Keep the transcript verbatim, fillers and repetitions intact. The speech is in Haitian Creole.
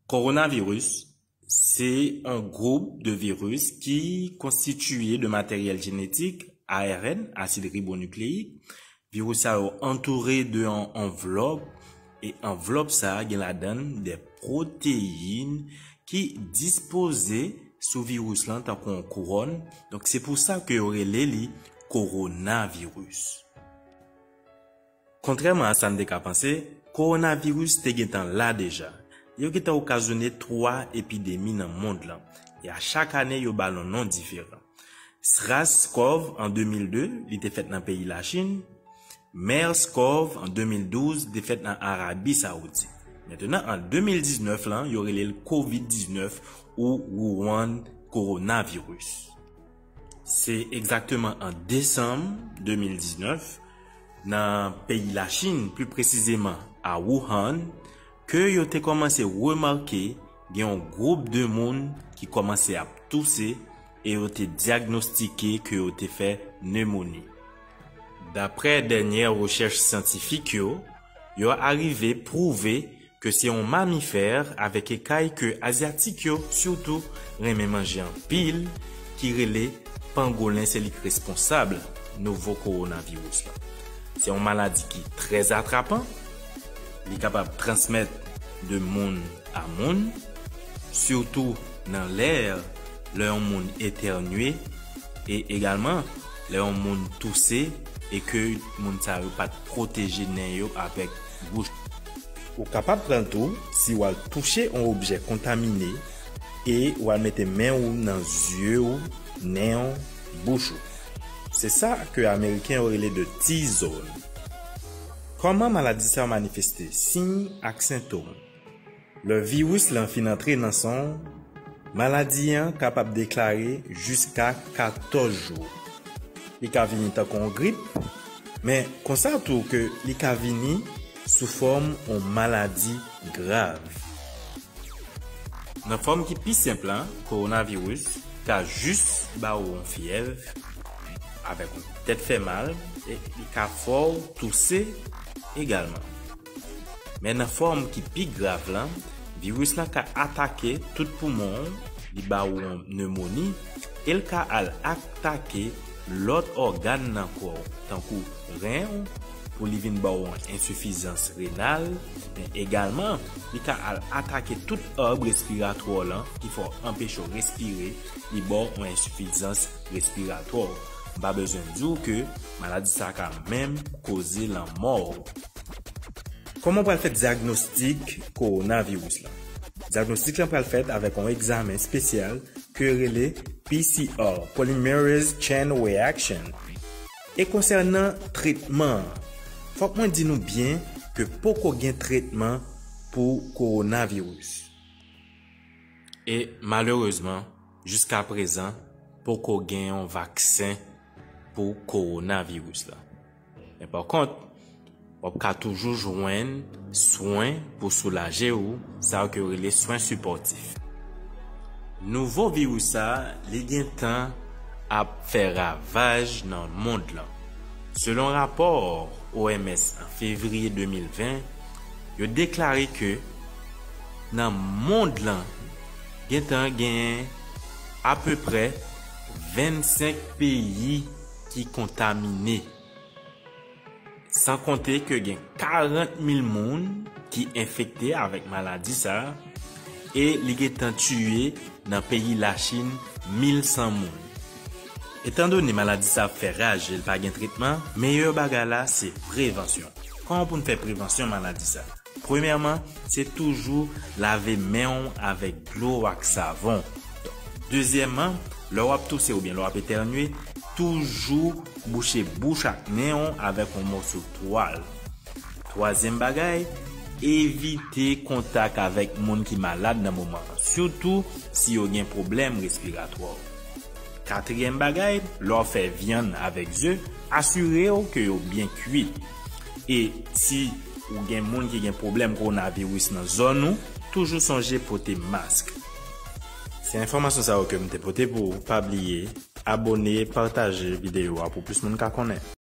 Kowonaviris se yon gwoup de viris ki konstitiye de materyèl jenetik, A R N, asid ribonukleyik. Viris sa yo antoure de yon anvlòp, e anvlòp sa a gen ladan l de pwoteyin ki dispoze sou viris lan tankou yon kouwòn. Donk, se pou sa ke yo rele li kowonaviris. Kontrèman a sa n te ka panse, kowonaviris te gentan la deja. Yo gentan okazyone twa epidemi nan mond lan, e a chak ane yo ba l yon non diferan. SRAS-CoV an de mil de, li te fèt nan peyi Lachin. MERS-CoV an de mil douz, li te fèt nan Arabi Sawoudit. Mentnan, an de mil diznèf lan, yo rele l kovid diznèf ou Wuhan coronavirus. Se egzakteman an desanm de mil diznèf, nan peyi Lachin, pli presizeman a Wuhan, ke yo te kòmanse remake gen yon gwoup de moun ki kòmanse ap touse e yo te dyagnostike ke yo te fè nemoni. Daprè dènyè rechèch syantifik yo, yo arive pwouve ke se yon mamifè avèk ekay ke azyatik yo sitou renmen manje anpil, ki rele pangolen, se li k responsab nouvo kowonaviris la. Se yon maladi ki trè atrapan, li kapab transmèt de moun a moun, sitou nan lè, lè yon moun etènye, e egalman lè yon moun touse e ke moun sa yo pa t pwoteje nen yo avèk bouch. Ou kapab pran l tou si w al touche yon objè kontamine e w al mete men w nan zye w, nen w, bouch ou. Se sa ke Ameriken yo rele de T-zone. Kòman maladi sa yo manifeste? Siy ak sentòm. Lè viris lan fin antre nan san w, maladi an kapab deklare jiska katòz jou. Li ka vini tankou yon grip, men konsa tou ke li ka vini sou fòm yon maladi grav. Nan fòm ki pi senp lan, kowonaviris ka jis ba w yon fyèv avèk yon tèt fè mal, e li ka fè w touse egalman. Men nan fòm ki pi grav lan, viris lan ka atake tout poumon w, li ba w yon nemoni, e l ka al atake lòt ògàn nan kò w, tankou ren w, pou li vin ba w yon ensifizans renal, men egalman, li ka al atake tout arb respiratwa w lan, ki fè w anpeche w respire, li ba w yon ensifizans respiratwa. M pa bezwen di w ke maladi sa ka menm koze lanmò w. Kòman w pral fè dyagnostik kowonaviris lan? Dyagnostik lan pral fèt avèk yon egzamen espesyal ke yo rele P C R, Polymerase Chain Reaction. E konsènan tretman an, fòk mwen di nou byen ke poko gen tretman pou kowonaviris. E malerezman, jiskaprezan, poko gen yon vaksen pou kowonaviris la. Men pa kont, w ap ka toujou jwenn swen pou soulaje w, sa yo ke yo rele swen sipòtif. Nouvo viris sa, li gentan ap fè ravaj nan mond lan. Selon rapò O M S an fevriye de mil ven, yo deklare ke nan mond lan, gentan genyen apeprè vennsenk peyi ki kontamine. San konte ke gen karant mil moun ki enfekte avèk maladi sa a, e li gentan tiye nan peyi Lachin mil san moun. Etandone maladi sa ap fè raj e l pa gen tretman, meyè bagay la se prevansyon. Kòman pou n fè prevansyon maladi sa? Premyèman, se toujou lave men w avèk dlo ak savon. Dezyèmman, lè w ap touse oubyen lè w ap etènye, toujou bouche bouch ak nen w avèk yon mòso twal. Twazyèm bagay, evite kontak avèk moun ki malad nan moman an, sitou si yo gen pwoblèm respiratwa. Katriyèm bagay, lè w fè vyann avèk ze, asire w ke yo byen kwit. E si ou gen moun ki gen pwoblèm kowonaviris nan zòn ou, toujou sonje pote mask. Se enfòmasyon sa yo ke m te pote pou ou. Pa bliye abòne, pataje videyo a pou plis moun ka konnen.